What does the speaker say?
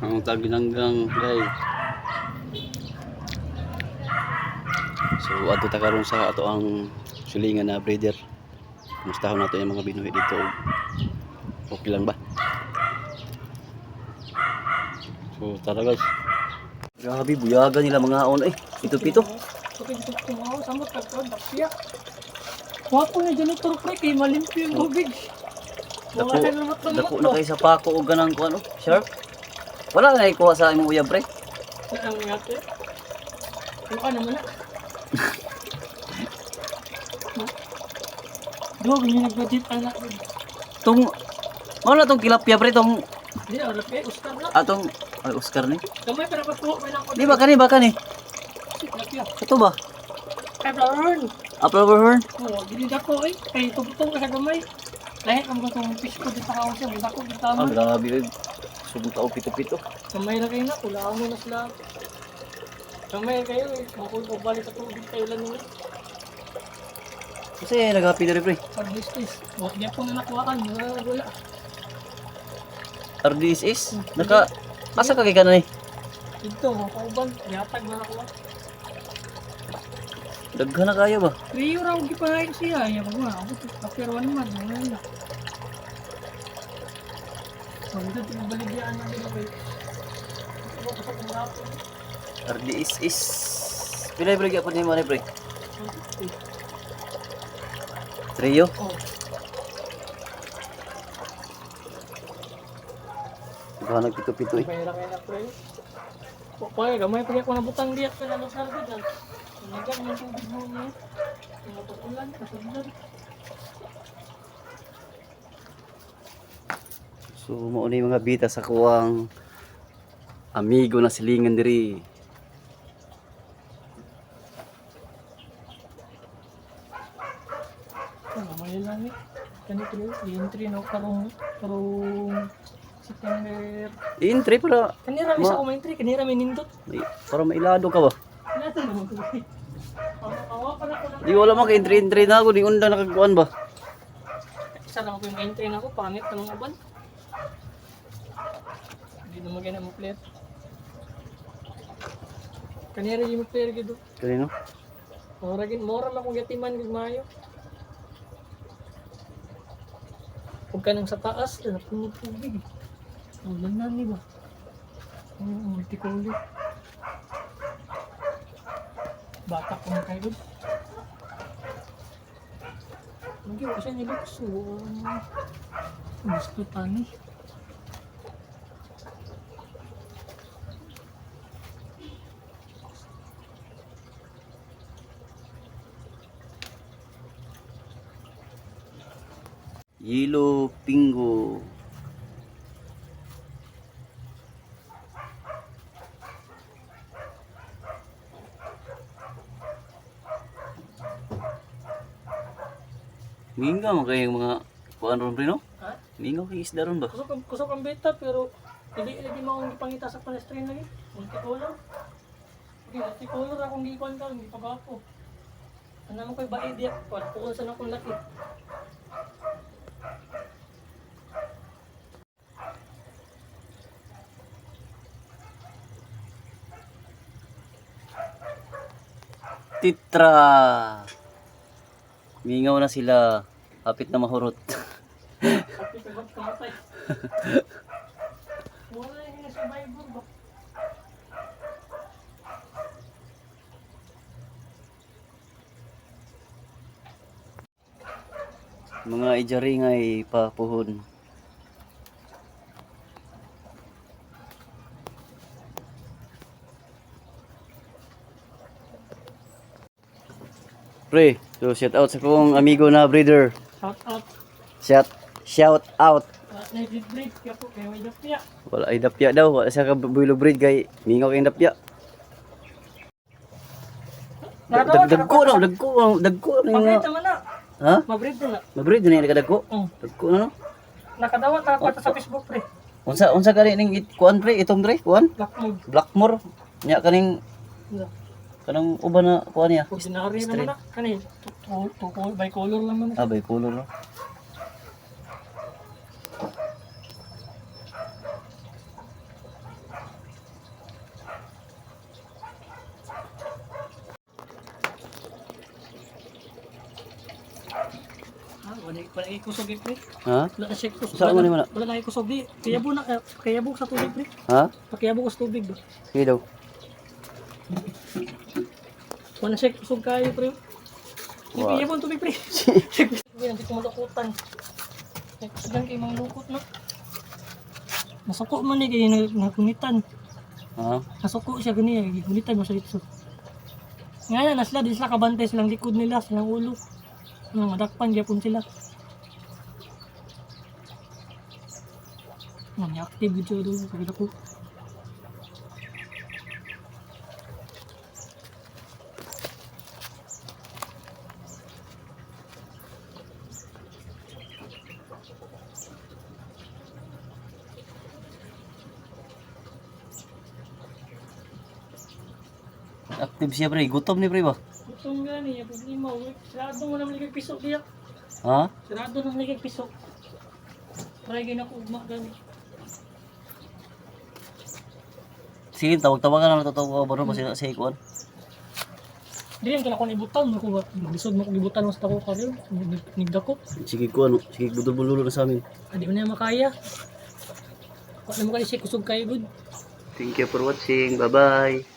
Ang taginanggang guys. So adto ta karon sa ato ang silingan na breeder. Kumustahon nato yung mga binuhi dito. Okay lang ba? So tara, guys. Grabe, buyagan nila mga on eh. Pito-pito. Tumaw, samot tagkon, dapya. Wapo na janitor, pre, kay malimpyo yung tubig. Dako, Wala na lumot-lumot dako na ba? kay sa pako og ganang kuan oh. Sharp. Wala na ikuha sa imong uyab, pre. Ang ngate. Ano ka naman na? Dog, yung nag-budget anak. Tong wala tong tilapia, pre, tong Hindi, wala pa eh, Oscar na. atong ay Oscar ni. Kamay para pagkuha pa lang ko. Di ba kani ba kani? Tilapia. Ito ba? Ay, flower horn. Apple horn? Oo, gini dako eh. Kay tubtong ka sa gamay. Lahi ang gutong fish ko dito sa siya, dako dito Ah, tama. grabe eh. Subong tao pito-pito. Gamay ra kayo na, kulaan mo na sila. Gamay kayo eh, makulog balik sa tubig kayo lang nila. Kasi naghapi na rin, pre. Pag business, wa di po na nakuhaan, wala wala. RDSS. Naka asa ka kay kanan eh? Dito, mga kauban, yatag na nakuha. Daghan na kayo ba? Rio raw gipanayon siya, ya mga ako after one month, wala na. Pagod baligyan na nila kay. Ako sa kumrapo. RDSS. Pila pre gyapon nimo ni, pre? Trio. Oh, Daghan na pito-pito eh. Bayra kay na, pre. Poy, gamay pa ko nabutang diyak ka na sa dyan. Nagan yung tubig mo niya. Mga pag-ulan, kasunod. So mao ni mga bita sa kuwang amigo na silingan diri. Gamay lang eh. Kani pre, entry na karong karong September. Entry para Kanira mi sa ko entry, kanira mi nindot. Para mailado ka ba? Wala na naman ko. Awa pa na ko na. Di wala man kay entry entry na ako, di unda nakagkuan ba? Isa lang ako yung entry na ako, pangit na mga uban. Hindi naman ganyan mo player. Kanira yung player gito. Kanino? Mora gin, mora man akong gatiman gid maayo. Huwag ka nang sa taas, na puno tubig. Wala na ni ba? Ang multicolor. Bata ko na kayo. Hindi ko siya nilukso. Gusto tani. Yellow Pingo. Mingaw man kayong mga kuan ron, pre, no? Ha? Mingaw kay isda ron ba? Kusog ang beta pero dili lagi mo akong gipangita sa palestrina lagi. Multicolor. Okay, multicolor akong gikuan ka, hindi pa gwapo. Ano mo koy bae diya, kuan puon sa nakong laki. Titra. Mingaw na sila. Hapit na mahurot. Kapit na ba't kamatay. Wala yung survivor ba? Mga ijari ngay papuhon. Pre, so shout out sa kong amigo na breeder. Shout out. Shout shout out. Native breed kaya po kay way dapya. Wala ay dapya daw, wala siya ka builo breed kay mingaw kay dapya. Dagko na, dagko, dagko na yung Mabreed naman na. Ha? Mabreed na. Mabreed na yung nakadagko. Oh. Dagko na no. Nakadawat na ako sa Facebook, pre. Unsa kani ning kuan, pre, itong pre, kuan? Blackmore. Blackmore. Nya kaning kanang uban na kuan niya. Ordinary naman na. Kani, to, by color lang man. Ah, by color no. Wala kay kusog eh, pre. Ha? Wala na siya kusog. Saan mo ni wala? Wala na kay kusog di. Kayabo na eh, kayabo sa tubig, pre. Ha? Pakiyabo ko sa tubig ba. Sige daw. Wala siya kusog kayo, pre. Di Wa. kayabo ang tubig, pre. Hindi hindi ko malakutan. Kay kusugan kay mga lukot na. Nasuko man ni kay nagunitan. Ha? Nasuko siya gani, gunitan mo siya dito. Nga na sila, di sila kabantay silang likod nila, silang ulo. Ano, madakpan gyapon sila. Ano, active gud siya doon, sabi ko. Active siya, pre. Gutom ni pre ba? Gutom gani, yung problema, uy. Sarado mo naman ligay piso diya. Ha? Sarado naman ligay piso. Try gina ko ugma gani. Sige, tawag-tawagan na natatawa ba no? Basta sa ikuan. Dili ang ko ibutan mo ko ba? Maglisod mo ko gibutan mo sa tako karon. Nigdako. Sige ko ano, sige budol-bulo na sa amin. Adi mo na makaya. Wa na mo kani siya kusog kayo gud. Thank you for watching. Bye-bye.